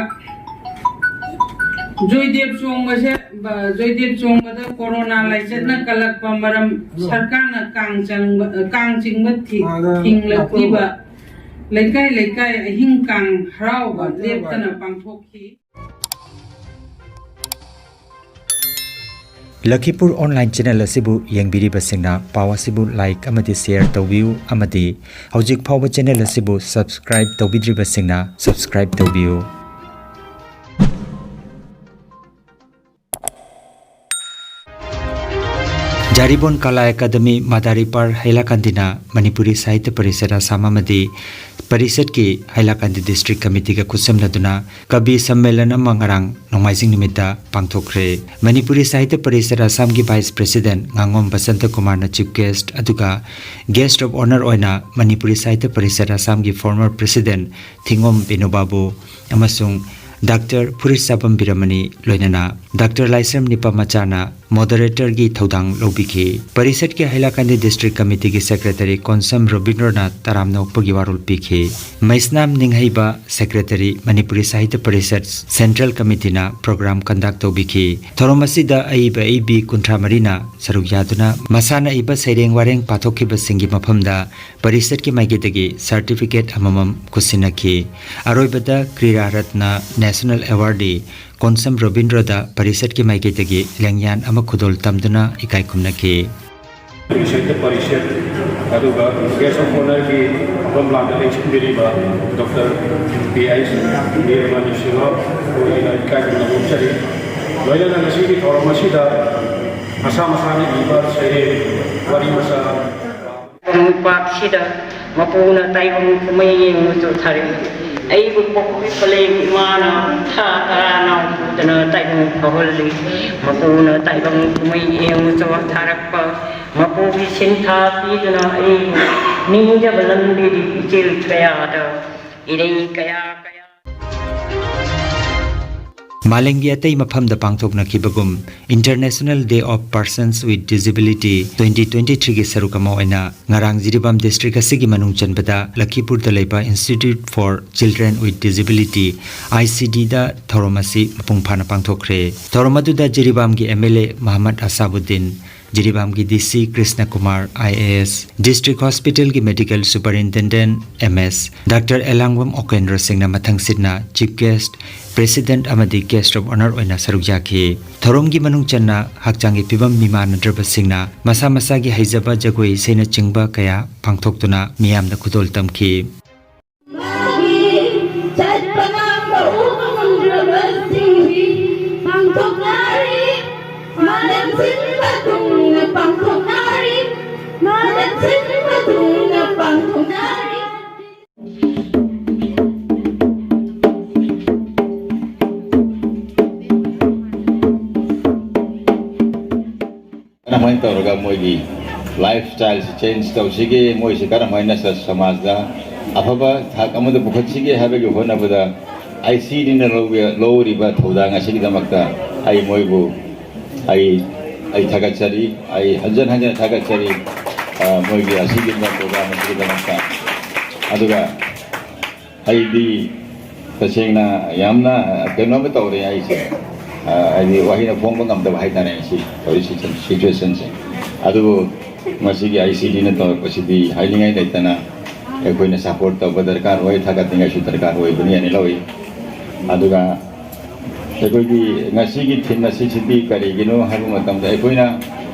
ꯖꯣꯏꯗꯦꯕ ꯆꯣꯡꯕꯁꯦ, ꯕ-, ꯖꯣꯏꯗꯦꯕ ꯆꯣꯡꯕꯗ ꯀꯣꯔꯣꯅꯥ ꯂꯥꯏꯆꯠꯅ ꯀꯜꯂꯛꯄ ꯃꯔꯝ ꯁꯔꯀꯥꯔꯅ ꯀꯥꯡ ꯆꯪꯕ, ꯀꯥꯡ ꯆꯤꯡꯕ ꯊꯤ-, ꯊꯤꯡꯂꯛꯂꯤꯕ ꯂꯩꯀꯥꯏ ꯂꯩꯀꯥꯏ ꯑꯍꯤꯡ ꯀꯥꯡ ꯍꯔꯥꯎꯕ ꯂꯦꯞꯇꯅ ꯄꯥꯡꯊꯣꯛꯈꯤ꯫ ꯂꯈꯤꯄꯨꯔ ꯑꯣꯟꯂꯥꯏꯟ ꯆꯦꯅꯦꯜ ꯑꯁꯤꯕꯨ ꯌꯦꯡꯕꯤꯔꯤꯕꯁꯤꯡꯅ ꯄꯥꯎ ꯑꯁꯤꯕꯨ ꯂꯥꯏꯛ ꯑꯃꯗꯤ ꯁꯦꯌꯔ ꯇꯧꯕꯤꯌꯨ ꯑꯃꯗꯤ ꯍꯧꯖꯤꯛ ꯐꯥꯎꯕ ꯆꯦꯅꯦꯜ ꯑꯁꯤꯕꯨ ꯁꯕꯁꯀ꯭ꯔꯥꯏꯕ ꯇꯧꯕꯤꯗ꯭ꯔꯤꯕꯁꯤꯡꯅ ꯁꯕꯁꯀ꯭ꯔꯥꯏꯕ ꯇꯧꯕꯤꯌꯨ꯫ ꯖꯥꯔꯤꯕꯣꯟ ꯀꯂꯥ ꯑꯦꯀꯥꯗꯃꯤ ꯃꯥꯗꯥꯔꯤꯄꯥꯔ ꯍꯩꯂꯥꯀꯥꯟꯗꯤꯅ ꯃꯅꯤꯄꯨꯔꯤ ꯁꯥꯍꯤꯇ꯭ꯌ ꯄꯔꯤꯁꯠ ꯑꯁꯥꯝ ꯑꯃꯗꯤ ꯄꯔꯤꯁꯠꯀꯤ ꯍꯩꯂꯥꯀꯥꯟꯗꯤ ꯗꯤꯁꯇ꯭ꯔꯤꯛ ꯀꯃꯤꯇꯤꯒ ꯈꯨꯠꯁꯝꯅꯗꯨꯅ ꯀꯕꯤ ꯁꯝꯃꯦꯂꯟ ꯑꯃ ꯉꯔꯥꯡ ꯅꯣꯡꯃꯥꯏꯖꯤꯡ ꯅꯨꯃꯤꯠꯇ ꯄꯥꯡꯊꯣꯛꯈ꯭ꯔꯦ꯫ ꯃꯅꯤꯄꯨꯔꯤ ꯁꯥꯍꯤꯇ꯭ꯌ ꯄꯔꯤꯁꯠ ꯑꯁꯥꯝꯒꯤ ꯚꯥꯏꯁ ꯄ꯭ꯔꯦꯁꯤꯗꯦꯟꯠ ꯉꯥꯉꯣꯝ ꯕꯁꯟꯇ ꯀꯨꯃꯥꯔꯅ ꯆꯤꯐ ꯒꯦꯁ꯭ꯠ, ꯑꯗꯨꯒ ꯒꯦꯁ꯭ꯠ ꯑꯣꯐ ꯑꯣꯅꯔ ꯑꯣꯏꯅ ꯃꯅꯤꯄꯨꯔꯤ ꯁꯥꯍꯤꯇ꯭ꯌ ꯄꯔꯤꯁꯠ ꯑꯁꯥꯝꯒꯤ ꯐꯣꯔꯃꯔ ꯄ꯭ꯔꯦꯁꯤꯗꯦꯟꯠ ꯊꯤꯉꯣꯝ ꯕꯤꯅꯨ ꯕꯥꯕꯨ ꯑꯃꯁꯨꯡ ꯗꯥꯛꯇꯔ ꯐꯨꯔꯤꯠꯁꯥꯕꯝ ꯕꯤꯔꯃꯅꯤ, ꯂꯣꯏꯅꯅ ꯗꯥꯛꯇꯔ ꯂꯥꯏꯁ꯭ꯔꯝ ꯅꯤꯄꯥꯃꯆꯥꯅ ꯃꯣꯗꯔꯦꯇꯔꯒꯤ ꯊꯧꯗꯥꯡ ꯂꯧꯕꯤꯈꯤ꯫ ꯄꯔꯤꯁꯠꯀꯤ ꯍꯥꯏꯂꯥꯀꯥꯟꯗꯤ ꯗꯤꯁꯇ꯭ꯔꯤꯛ ꯀꯃꯤꯇꯤꯒꯤ ꯁꯦꯀ꯭ꯔꯦꯇꯔꯤ ꯀꯣꯟꯁꯝ ꯔꯣꯕꯤꯟꯗ꯭ꯔꯅ ꯇꯔꯥꯝꯅ ꯑꯣꯛꯄꯒꯤ ꯋꯥꯔꯣꯜ ꯄꯤꯈꯤ꯫ ꯃꯩꯁꯅꯥꯝ ꯅꯤꯡꯍꯩꯕ ꯁꯦꯀ꯭ꯔꯦꯇꯔꯤ ꯃꯅꯤꯄꯨꯔꯤ ꯁꯥꯍꯤꯇ꯭ꯌ ꯄꯔꯤꯁꯠ ꯁꯦꯟꯇ꯭ꯔꯦꯜ ꯀꯃꯤꯇꯤꯅ ꯄ꯭ꯔꯣꯒ꯭ꯔꯥꯝ ꯀꯟꯗꯛ ꯇꯧꯕꯤꯈꯤ꯫ ꯊꯧꯔꯝ ꯑꯁꯤꯗ ꯑꯏꯕ ꯑꯏꯕꯤ ꯀꯨꯟꯊ꯭ꯔꯥ ꯃꯔꯤꯅ ꯁꯔꯨꯛ ꯌꯥꯗꯨꯅ ꯃꯁꯥꯅ ꯏꯕ ꯁꯩꯔꯦꯡ ꯋꯥꯔꯦꯡ ꯄꯥꯊꯣꯛꯈꯤꯕꯁꯤꯡꯒꯤ ꯃꯐꯝꯗ ꯄꯔꯤꯁꯠꯀꯤ ꯃꯥꯏꯀꯩꯗꯒꯤ ꯁꯥꯔꯇꯤꯐꯤꯀꯦꯠ ꯑꯃꯃꯝ ꯈꯨꯠꯁꯤꯟꯅꯈꯤ꯫ ꯑꯔꯣꯏꯕꯗ ꯀ꯭ꯔꯤꯔꯥ ꯔꯠꯅ ꯅꯦꯁꯅꯦꯜ ꯑꯦꯋꯥꯔꯗꯤ ꯀꯣꯟꯁꯝ ꯔꯣꯕꯤꯟꯗ꯭ꯔꯗ ꯄꯔꯤꯁꯠꯀꯤ ꯃꯥꯏꯀꯩꯗꯒꯤ ꯂꯦꯡꯌꯥꯟ ꯑꯃ ꯈꯨꯗꯣꯜ ꯇꯝꯗꯨꯅ ꯏꯀꯥꯏ ꯈꯨꯝꯅꯈꯤ꯫ ꯁꯥꯍꯤꯇ꯭ꯌ ꯄꯔꯤꯁꯠ ꯑꯗꯨꯒ ꯒꯦꯁ ꯑꯣꯐ ꯑꯣꯅꯔꯒꯤ ꯐꯝꯐꯝ ꯂꯥꯡꯗ ꯂꯦꯡꯁꯤꯟꯕꯤꯔꯤꯕ ꯗꯣꯛꯇꯔ ꯄꯤ ꯑꯩꯆ ꯅꯤꯔꯃꯅꯤ ꯁꯤꯡꯍ ꯃꯈꯣꯏꯒꯤꯗ ꯏꯀꯥꯏ ꯈꯨꯝꯅꯕ ꯎꯠꯆꯔꯤ꯫ ꯂꯣꯏꯅꯅ ꯉꯁꯤꯒꯤ ꯊꯧꯔꯝ ꯑꯁꯤꯗ ꯃꯁꯥ ꯃꯁꯥꯅ ꯏꯕ ꯁꯩꯔꯦꯡ, ꯋꯥꯔꯤ ꯃꯆꯥ, ꯈꯣꯡꯄꯥꯛꯁꯤꯗ ꯃꯄꯨꯅ ꯇꯥꯏꯕꯪ ꯀꯨꯝꯍꯩ ꯌꯦꯡꯕꯁꯨ ꯊꯥꯔꯛꯏ꯫ ꯑꯩꯕꯨ ꯄꯣꯛꯄꯤ ꯄꯂꯦꯝ ꯏꯃꯥꯅ ꯊꯥ ꯇꯔꯥ ꯅꯥꯎ ꯄꯨꯗꯅ ꯇꯥꯏꯕꯪ ꯐꯥꯎꯍꯜꯂꯤ꯫ ꯃꯄꯨꯅ ꯇꯥꯏꯕꯪ ꯀꯨꯝꯍꯩ ꯌꯦꯡꯕꯁꯨ ꯊꯥꯔꯛꯄ, ꯃꯄꯨꯒꯤ ꯁꯤꯟꯊꯥ ꯄꯤꯗꯨꯅ ꯑꯩꯕꯨ ꯅꯤꯡꯖꯕ ꯂꯝꯕꯤꯗꯤ ꯏꯆꯦꯜ ꯀꯌꯥꯗ ꯏꯔꯩ ꯀꯌꯥ ꯀꯌꯥ꯫ ꯃꯥꯂꯦꯝꯒꯤ ꯑꯇꯩ ꯃꯐꯝꯗ ꯄꯥꯡꯊꯣꯛꯅꯈꯤꯕꯒꯨꯝ, International Day of Persons with Disability twenty twenty-threeꯒꯤ ꯁꯔꯨꯛ ꯑꯃ ꯑꯣꯏꯅ ꯉꯔꯥꯡ ꯖꯤꯔꯤꯕꯥꯝ ꯗꯤꯁꯇ꯭ꯔꯤꯛ ꯑꯁꯤꯒꯤ ꯃꯅꯨꯡ ꯆꯟꯕꯗ ꯂꯈꯤꯄꯨꯔꯗ ꯂꯩꯕ Institute for Children with Disability, ICDꯗ ꯊꯧꯔꯝ ꯑꯁꯤ ꯃꯄꯨꯡ ꯐꯥꯅ ꯄꯥꯡꯊꯣꯛꯈ꯭ꯔꯦ꯫ ꯊꯧꯔꯝ ꯑꯗꯨꯗ ꯖꯤꯔꯤꯕꯥꯝꯒꯤ MLA ꯃꯍꯃꯗ ꯑꯁꯥꯕꯨꯗꯤꯟ, ꯖꯤꯔꯤꯕꯥꯝꯒꯤ DC Krishna Kumar, IAS, District Hospitalꯒꯤ Medical Superintendent, MS, doctor Elangbam Okendro ꯁꯤꯡꯅ ꯃꯊꯪꯁꯤꯠꯅ Chief Guest, President ꯑꯃꯗꯤ Guest of Honour ꯑꯣꯏꯅ ꯁꯔꯨꯛ ꯌꯥꯈꯤ꯫ ꯊꯧꯔꯝꯒꯤ ꯃꯅꯨꯡ ꯆꯟꯅ ꯍꯛꯆꯥꯡꯒꯤ ꯐꯤꯕꯝ ꯃꯤꯃꯥꯟꯅꯗ꯭ꯔꯕꯁꯤꯡꯅ ꯃꯁꯥ ꯃꯁꯥꯒꯤ ꯍꯩꯖꯕ ꯖꯒꯣꯏ ꯏꯁꯩꯅꯆꯤꯡꯕ ꯀꯌꯥ ꯄꯥꯡꯊꯣꯛꯇꯨꯅ ꯃꯤꯌꯥꯝꯗ ꯈꯨꯗꯣꯜ ꯇꯝꯈꯤ꯫ ꯃꯥꯒꯤ ꯆꯠꯄ ꯉꯥꯡꯕ ꯎꯕ ꯉꯝꯗ꯭ꯔꯕꯁꯤꯡꯒꯤ ꯄꯥꯡꯊꯣꯛꯅꯔꯤ꯫ ꯃꯥꯂꯦꯝ ꯁꯤꯟꯕ ꯊꯨꯡꯅ ꯄꯥꯡꯊꯣꯛꯅꯔꯤ꯫ ꯃꯥꯂꯦꯝ ꯁꯤꯟꯕ ꯊꯨꯡꯅ ꯄꯥꯡꯊꯣꯛꯅꯔꯤ꯫ ꯀꯔꯝꯍꯥꯏꯅ ꯇꯧꯔꯒ ꯃꯣꯏꯒꯤ ꯂꯥꯏꯐ ꯁ꯭ꯇꯥꯏꯜꯁꯤ ꯆꯦꯟꯖ ꯇꯧꯁꯤꯒꯦ, ꯃꯣꯏꯁꯤ ꯀꯔꯝꯍꯥꯏꯅ ꯁ-, ꯁꯃꯥꯖꯗ ꯑꯐꯕ ꯊꯥꯛ ꯑꯃꯗ ꯄꯨꯈꯠꯁꯤꯒꯦ ꯍꯥꯏꯕꯒꯤ ꯍꯣꯠꯅꯕꯗ ICDꯅ ꯂꯧꯕ-, ꯂꯧꯔꯤꯕ ꯊꯧꯗꯥꯡ ꯑꯁꯤꯒꯤꯗꯃꯛꯇ ꯑꯩ ꯃꯣꯏꯕꯨ ꯑꯩ ꯑꯩ ꯊꯥꯒꯠꯆꯔꯤ꯫ ꯑꯩ ꯍꯟꯖꯟ ꯍꯟꯖꯟ ꯊꯥꯒꯠꯆꯔꯤ꯫ ꯑ, ꯃꯣꯏꯒꯤ ꯑꯁꯤꯒꯤ ꯄ꯭ꯔꯣꯒ꯭ꯔꯥꯝ ꯑꯁꯤꯒꯤꯗꯃꯛꯇ꯫ ꯑꯗꯨꯒ ꯑꯩꯗꯤ ꯇꯁꯦꯡꯅ ꯌꯥꯝꯅ ꯀꯩꯅꯣꯝꯃ ꯇꯧꯔꯦ ꯑꯩꯁꯦ꯫ ꯑ, ꯍꯥꯏꯗꯤ ꯋꯥꯍꯩꯅ ꯐꯣꯡꯕ ꯉꯝꯗꯕ ꯍꯥꯏꯇꯥꯔꯦ ꯁꯤ ꯇꯧꯔꯤ ꯁꯤꯆꯨꯋꯦꯁꯟꯁꯦ꯫ ꯑꯗꯨꯕꯨ ꯉꯁꯤꯒꯤ ꯑꯥꯏ ꯁꯤ ꯗꯤꯅ ꯇꯧꯔꯛꯄꯁꯤꯗꯤ ꯍꯥꯏꯅꯤꯡꯉꯥꯏ ꯂꯩꯇꯅ ꯑꯩꯈꯣꯏꯅ ꯁꯄꯣꯔꯠ ꯇꯧꯕ ꯗꯔꯀꯥꯔ ꯑꯣꯏ, ꯊꯥꯒꯠꯅꯤꯡꯉꯥꯏꯁꯨ ꯗꯔꯀꯥꯔ ꯑꯣꯏꯕꯅꯤ ꯍꯥꯏꯅ ꯂꯧꯏ꯫ ꯑꯗꯨꯒ ꯑꯩꯈꯣꯏꯒꯤ ꯉꯁꯤꯒꯤ ꯊꯤꯝ ꯑꯁꯤꯁꯤꯗꯤ ꯀꯔꯤꯒꯤꯅꯣ ꯍꯥꯏꯕ ꯃꯇꯝꯗ ꯑꯩꯈꯣꯏꯅ,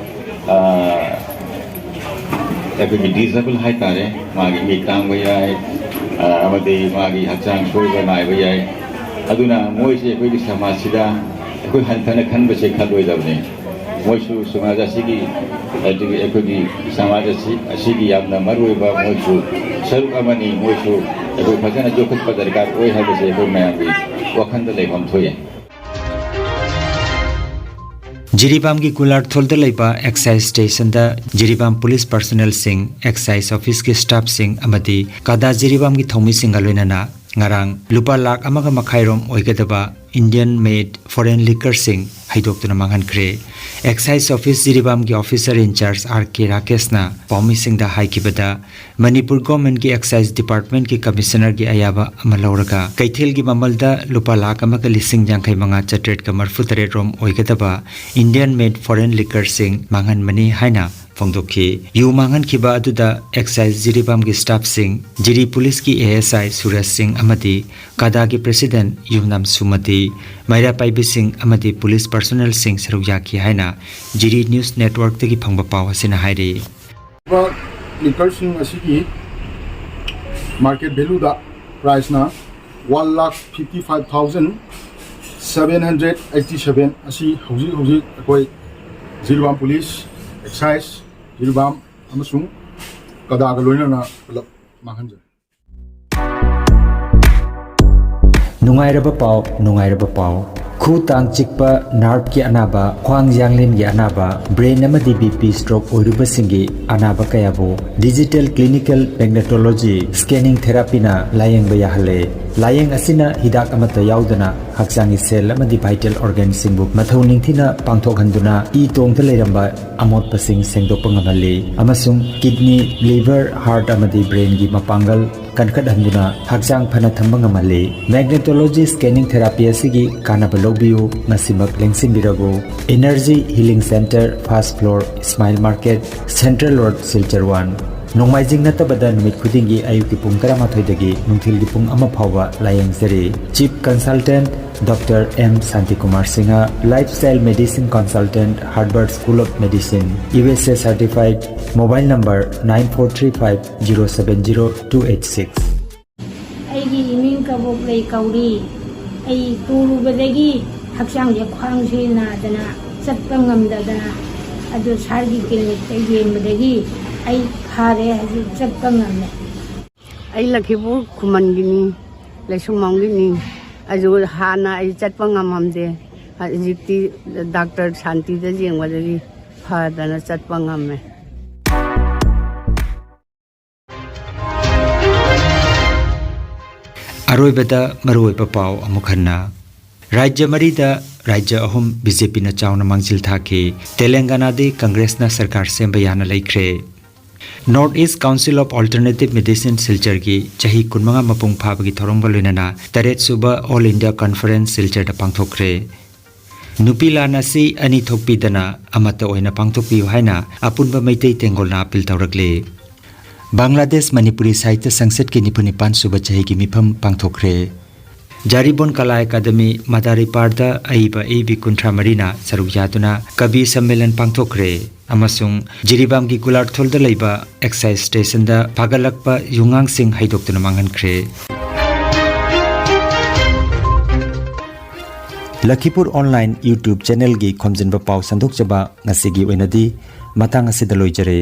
ꯑ, ꯑꯩꯈꯣꯏꯒꯤ ꯗꯤꯁꯦꯕꯜ ꯍꯥꯏꯇꯥꯔꯦ, ꯃꯥꯒꯤ ꯃꯤꯠ ꯇꯥꯡꯕ ꯌꯥꯏ, ꯑ, ꯑꯃꯗꯤ ꯃꯥꯒꯤ ꯍꯛꯆꯥꯡ ꯁꯣꯏꯕ ꯅꯥꯏꯕ ꯌꯥꯏ꯫ ꯑꯗꯨꯅ ꯃꯣꯏꯁꯦ ꯑꯩꯈꯣꯏꯒꯤ ꯁꯃꯥꯖꯁꯤꯗ ꯑꯩꯈꯣꯏ ꯍꯟꯊꯅ ꯈꯟꯕꯁꯦ ꯈꯜꯂꯣꯏꯗꯕꯅꯤ꯫ ꯃꯣꯏꯁꯨ ꯁꯃꯥꯖ ꯑꯁꯤꯒꯤ, ꯑꯗꯨꯒꯤ ꯑꯩꯈꯣꯏꯒꯤ ꯁꯃꯥꯖ ꯑꯁꯤ, ꯑꯁꯤꯒꯤ ꯌꯥꯝꯅ ꯃꯔꯨꯑꯣꯏꯕ ꯃꯣꯏꯁꯨ ꯁꯔꯨꯛ ꯑꯃꯅꯤ꯫ ꯃꯣꯏꯁꯨ ꯑꯩꯈꯣꯏ ꯐꯖꯅ ꯌꯣꯛꯈꯠꯄ ꯗꯔꯀꯥꯔ ꯑꯣꯏ ꯍꯥꯏꯕꯁꯦ ꯑꯩꯈꯣꯏ ꯃꯌꯥꯝꯒꯤ ꯋꯥꯈꯜꯗ ꯂꯩꯐꯝ ꯊꯣꯛꯑꯦ꯫ ꯖꯤꯔꯤꯕꯥꯝꯒꯤ ꯀꯨꯂꯥꯔꯊꯣꯜꯗ ꯂꯩꯕ ꯑꯦꯛꯁꯥꯏꯖ ꯁ꯭ꯇꯦꯁꯟꯗ ꯖꯤꯔꯤꯕꯥꯝ ꯄꯨꯂꯤꯁ ꯄꯔꯁꯣꯅꯦꯜꯁꯤꯡ, ꯑꯦꯛꯁꯥꯏꯖ ꯑꯣꯐꯤꯁꯀꯤ ꯁ꯭ꯇꯥꯐꯁꯤꯡ ꯑꯃꯗꯤ ꯀꯥꯗꯥ ꯖꯤꯔꯤꯕꯥꯝꯒꯤ ꯊꯧꯃꯤꯁꯤꯡꯒ ꯂꯣꯏꯅꯅ ꯉꯔꯥꯡ ꯂꯨꯄꯥ ꯂꯥꯈ ꯑꯃꯒ ꯃꯈꯥꯏꯔꯣꯝ ꯑꯣꯏꯒꯗꯕ Indian made foreign liquorꯁꯤꯡ ꯍꯩꯗꯣꯛꯇꯨꯅ ꯃꯥꯡꯍꯟꯈ꯭ꯔꯦ꯫ ꯑꯦꯛꯁꯥꯏꯖ ꯑꯣꯐꯤꯁ ꯖꯤꯔꯤꯕꯥꯝꯒꯤ ꯑꯣꯐꯤꯁꯔ ꯏꯟꯆꯥꯔꯖ ꯑꯥꯔ ꯀꯦ ꯔꯥꯀꯦꯁꯅ ꯄꯥꯎꯃꯤꯁꯤꯡꯗ ꯍꯥꯏꯈꯤꯕꯗ, ꯃꯅꯤꯄꯨꯔ ꯒꯣꯔꯃꯦꯟꯒꯤ ꯑꯦꯛꯁꯥꯏꯖ ꯗꯤꯄꯥꯔꯠꯃꯦꯟꯒꯤ ꯀꯃꯤꯁꯅꯔꯒꯤ ꯑꯌꯥꯕ ꯑꯃ ꯂꯧꯔꯒ ꯀꯩꯊꯦꯜꯒꯤ ꯃꯃꯜꯗ ꯂꯨꯄꯥ ꯂꯥꯈ ꯑꯃꯒ ꯂꯤꯁꯤꯡ ꯌꯥꯡꯈꯩ ꯃꯉꯥ ꯆꯥꯇ꯭ꯔꯦꯠꯀ ꯃꯔꯤꯐꯨ ꯇꯔꯦꯠ ꯔꯣꯝ ꯑꯣꯏꯒꯗꯕ Indian made foreign liquorꯁꯤꯡ ꯃꯥꯡꯍꯟꯕꯅꯤ ꯍꯥꯏꯅ ꯐꯣꯡꯗꯣꯛꯈꯤ꯫ ꯌꯨ ꯃꯥꯡꯍꯟꯈꯤꯕ ꯑꯗꯨꯗ ꯑꯦꯛꯁꯥꯏꯖ ꯖꯤꯔꯤꯕꯥꯝꯒꯤ ꯁ꯭ꯇꯥꯐꯁꯤꯡ, ꯖꯤꯔꯤ ꯄꯨꯂꯤꯁꯀꯤ ꯑꯦ ꯑꯦꯁ ꯑꯥꯏ ꯁꯨꯔꯖ ꯁꯤꯡ ꯑꯃꯗꯤ ꯀꯥꯗꯥꯒꯤ ꯄ꯭ꯔꯦꯁꯤꯗꯦꯟꯠ ꯌꯨꯝꯅꯥꯝ ꯁꯨꯃꯇꯤ, ꯃꯩꯔꯥ ꯄꯥꯏꯕꯤꯁꯤꯡ ꯑꯃꯗꯤ ꯄꯨꯂꯤꯁ ꯄꯔꯁꯣꯅꯦꯜꯁꯤꯡ ꯁꯔꯨꯛ ꯌꯥꯈꯤ ꯍꯥꯏꯅ ꯖꯤꯔꯤ ꯅ꯭ꯌꯨꯁ ꯅꯦꯠꯋꯥꯔꯛꯇꯒꯤ ꯐꯪꯕ ꯄꯥꯎ ꯑꯁꯤꯅ ꯍꯥꯏꯔꯤ꯫ ꯂꯤꯀꯔꯁꯤꯡ ꯑꯁꯤꯒꯤ ꯃꯥꯔꯀꯦꯠ ꯚꯦꯂꯨꯗ ꯄ꯭ꯔꯥꯏꯁꯅ one lakh fifty five thousand seven hundred eighty seven ꯑꯁꯤ ꯍꯧꯖꯤꯛ ꯍꯧꯖꯤꯛ ꯑꯩꯈꯣꯏ ꯖꯤꯔꯤꯕꯥꯝ ꯄꯨꯂꯤꯁ, ꯑꯦꯛꯁꯥꯏꯖ, ꯖꯤꯔꯤꯕꯥꯝ ꯑꯃꯁꯨꯡ ꯀꯗꯥꯒ ꯂꯣꯏꯅꯅ ꯄꯨꯂꯞ ꯃꯥꯡꯍꯟꯖꯔꯦ꯫ ꯅꯨꯡꯉꯥꯏꯔꯕ ꯄꯥꯎ, ꯅꯨꯡꯉꯥꯏꯔꯕ ꯄꯥꯎ꯫ ꯈꯨ ꯇꯥꯡ ꯆꯤꯛꯄ, ꯅꯥꯔꯚꯀꯤ ꯑꯅꯥꯕ, ꯈ꯭ꯋꯥꯡ ꯌꯥꯡꯂꯦꯟꯒꯤ ꯑꯅꯥꯕ, ꯕ꯭ꯔꯦꯟ ꯑꯃꯗꯤ ꯕꯤ ꯄꯤ ꯁ꯭ꯇ꯭ꯔꯣꯛ ꯑꯣꯏꯔꯨꯕꯁꯤꯡꯒꯤ ꯑꯅꯥꯕ ꯀꯌꯥꯕꯨ ꯗꯤꯖꯤꯇꯦꯜ ꯀ꯭ꯂꯤꯅꯤꯀꯦꯜ ꯃꯦꯒꯅꯦꯇꯣꯂꯣꯖꯤ ꯁ꯭ꯀꯦꯅꯤꯡ ꯊꯦꯔꯥꯄꯤꯅ ꯂꯥꯌꯦꯡꯕ ꯌꯥꯍꯜꯂꯦ꯫ ꯂꯥꯌꯦꯡ ꯑꯁꯤꯅ ꯍꯤꯗꯥꯛ ꯑꯃꯠꯇ ꯌꯥꯎꯗꯅ ꯍꯛꯆꯥꯡꯒꯤ ꯁꯦꯜ ꯑꯃꯗꯤ ꯚꯥꯏꯇꯦꯜ ꯑꯣꯔꯒꯥꯟꯁꯤꯡꯕꯨ ꯃꯊꯧ ꯅꯤꯡꯊꯤꯅ ꯄꯥꯡꯊꯣꯛꯍꯟꯗꯨꯅ ꯏ ꯇꯣꯡꯗ ꯂꯩꯔꯝꯕ ꯑꯃꯣꯠꯄꯁꯤꯡ ꯁꯦꯡꯗꯣꯛꯄ ꯉꯝꯍꯜꯂꯤ ꯑꯃꯁꯨꯡ ꯀꯤꯗꯅꯤ, ꯂꯤꯚꯔ, ꯍꯥꯔꯠ ꯑꯃꯗꯤ ꯕ꯭ꯔꯦꯟꯒꯤ ꯃꯄꯥꯡꯒꯜ ꯀꯟꯈꯠꯍꯟꯗꯨꯅ ꯍꯛꯆꯥꯡ ꯐꯅ ꯊꯝꯕ ꯉꯝꯍꯜꯂꯤ꯫ Magnetology scanning therapy ꯑꯁꯤꯒꯤ ꯀꯥꯟꯅꯕ ꯂꯧꯕꯤꯌꯨ, ꯉꯁꯤꯃꯛ ꯂꯦꯡꯁꯤꯟꯕꯤꯔꯕꯨ꯫ Energy Healing Center, first floor, Smile Market, Central Road, Silchar one꯫ ꯅꯣꯡꯃꯥꯏꯖꯤꯡ ꯅꯠꯇꯕꯗ ꯅꯨꯃꯤꯠ ꯈꯨꯗꯤꯡꯒꯤ ꯑꯌꯨꯛꯀꯤ ꯄꯨꯡ ꯇꯔꯥꯃꯥꯊꯣꯏꯗꯒꯤ ꯅꯨꯡꯊꯤꯜꯒꯤ ꯄꯨꯡ ꯑꯃ ꯐꯥꯎꯕ ꯂꯥꯌꯦꯡꯖꯔꯤ꯫ Chief Consultant Doctor M Shantikumar Singha, Lifestyle Medicine Consultant, Harvard School of Medicine, U S A certified, mobile number nine four three five zero seven zero two eight six꯫ ꯑꯩꯒꯤ ꯏꯃꯤꯡ ꯀꯕꯣꯛꯂꯩ ꯀꯧꯔꯤ꯫ ꯑꯩ ꯇꯨꯔꯨꯕꯗꯒꯤ ꯍꯛꯆꯥꯡꯁꯦ, ꯈ꯭ꯋꯥꯡꯁꯦ ꯅꯥꯗꯅ ꯆꯠꯄ ꯉꯝꯗꯗꯅ, ꯑꯗꯨ ꯁꯥꯔꯒꯤ ꯀ꯭ꯂꯤꯅꯤꯛꯇ ꯌꯦꯡꯕꯗꯒꯤ ꯑꯩ ꯐꯔꯦ, ꯍꯧꯖꯤꯛ ꯆꯠꯄ ꯉꯝꯃꯦ꯫ ꯑꯩ ꯂꯛꯈꯤꯄꯨꯔ ꯈꯨꯃꯟꯒꯤꯅꯤ, ꯂꯩꯁꯨꯝꯕꯝꯒꯤꯅꯤ꯫ ꯑꯗꯨ ꯍꯥꯟꯅ ꯑꯩ ꯆꯠꯄ ꯉꯝꯃꯝꯗꯦ, ꯍꯧꯖꯤꯛꯇꯤ ꯗꯥꯛꯇꯔ ꯁꯥꯟꯇꯤꯗ ꯌꯦꯡꯕꯗꯒꯤ ꯐꯗꯅ ꯆꯠꯄ ꯉꯝꯃꯦ꯫ ꯑꯔꯣꯏꯕꯗ ꯃꯔꯨꯑꯣꯏꯕ ꯄꯥꯎ ꯑꯃꯨꯛ ꯍꯟꯅ꯫ ꯔꯥꯖ꯭ꯌ ꯃꯔꯤꯗ ꯔꯥꯖ꯭ꯌ ꯑꯍꯨꯝ ꯕꯤ ꯖꯦ ꯄꯤꯅ ꯆꯥꯎꯅ ꯃꯥꯡꯖꯤꯜ ꯊꯥꯈꯤ꯫ ꯇꯦꯂꯪꯒꯥꯅꯥꯗꯤ ꯀꯪꯒ꯭ꯔꯦꯁꯅ ꯁꯔꯀꯥꯔ ꯁꯦꯝꯕ ꯌꯥꯅ ꯂꯩꯈ꯭ꯔꯦ꯫ North East Council of Alternative Medicine ꯁꯤꯜꯆꯔꯒꯤ ꯆꯍꯤ ꯀꯨꯟꯃꯉꯥ ꯃꯄꯨꯡ ꯐꯥꯕꯒꯤ ꯊꯧꯔꯝꯒ ꯂꯣꯏꯅꯅ ꯇꯔꯦꯠ ꯁꯨꯕ All India Conference ꯁꯤꯜꯆꯔꯗ ꯄꯥꯡꯊꯣꯛꯈ꯭ꯔꯦ꯫ ꯅꯨꯄꯤ ꯂꯥꯟ ꯑꯁꯤ ꯑꯅꯤ ꯊꯣꯛꯄꯤꯗꯅ ꯑꯃꯠꯇ ꯑꯣꯏꯅ ꯄꯥꯡꯊꯣꯛꯄꯤꯌꯨ ꯍꯥꯏꯅ ꯑꯄꯨꯟꯕ ꯃꯩꯇꯩ ꯇꯦꯡꯒꯣꯜꯅ ꯑꯄꯤꯜ ꯇꯧꯔꯛꯂꯤ꯫ ꯕꯪꯒ꯭ꯂꯥꯗꯦꯁ ꯃꯅꯤꯄꯨꯔꯤ ꯁꯥꯍꯤꯇ꯭ꯌ ꯁꯪꯁꯠꯀꯤ ꯅꯤꯐꯨ ꯅꯤꯄꯥꯟ ꯁꯨꯕ ꯆꯍꯤꯒꯤ ꯃꯤꯐꯝ ꯄꯥꯡꯊꯣꯛꯈ꯭ꯔꯦ꯫ ꯖꯥꯔꯤꯕꯣꯟ ꯀꯂꯥ ꯑꯦꯀꯥꯗꯃꯤ ꯃꯗꯥꯔꯤꯄꯥꯔꯗ ꯑꯏꯕ ꯏ ꯕꯤ ꯀꯨꯟꯊ꯭ꯔꯥ ꯃꯔꯤꯅ ꯁꯔꯨꯛ ꯌꯥꯗꯨꯅ ꯀꯕꯤ ꯁꯝꯃꯦꯂꯟ ꯄꯥꯡꯊꯣꯛꯈ꯭ꯔꯦ ꯑꯃꯁꯨꯡ ꯖꯤꯔꯤꯕꯥꯝꯒꯤ ꯒꯨꯂꯥꯔꯊꯣꯜꯗ ꯂꯩꯕ ꯑꯦꯛꯁꯥꯏꯖ ꯁ꯭ꯇꯦꯁꯟꯗ ꯐꯥꯒꯠꯂꯛꯄ ꯌꯨꯉꯥꯡꯁꯤꯡ ꯍꯩꯗꯣꯛꯇꯨꯅ ꯃꯥꯡꯍꯟꯈ꯭ꯔꯦ꯫ ꯂꯈꯤꯄꯨꯔ ꯑꯣꯟꯂꯥꯏꯟ YouTube ꯆꯦꯅꯦꯜꯒꯤ ꯈꯣꯝꯖꯤꯟꯕ ꯄꯥꯎ ꯁꯟꯗꯣꯛꯆꯕ ꯉꯁꯤꯒꯤ ꯑꯣꯏꯅꯗꯤ ꯃꯇꯥꯡ ꯑꯁꯤꯗ ꯂꯣꯏꯖꯔꯦ꯫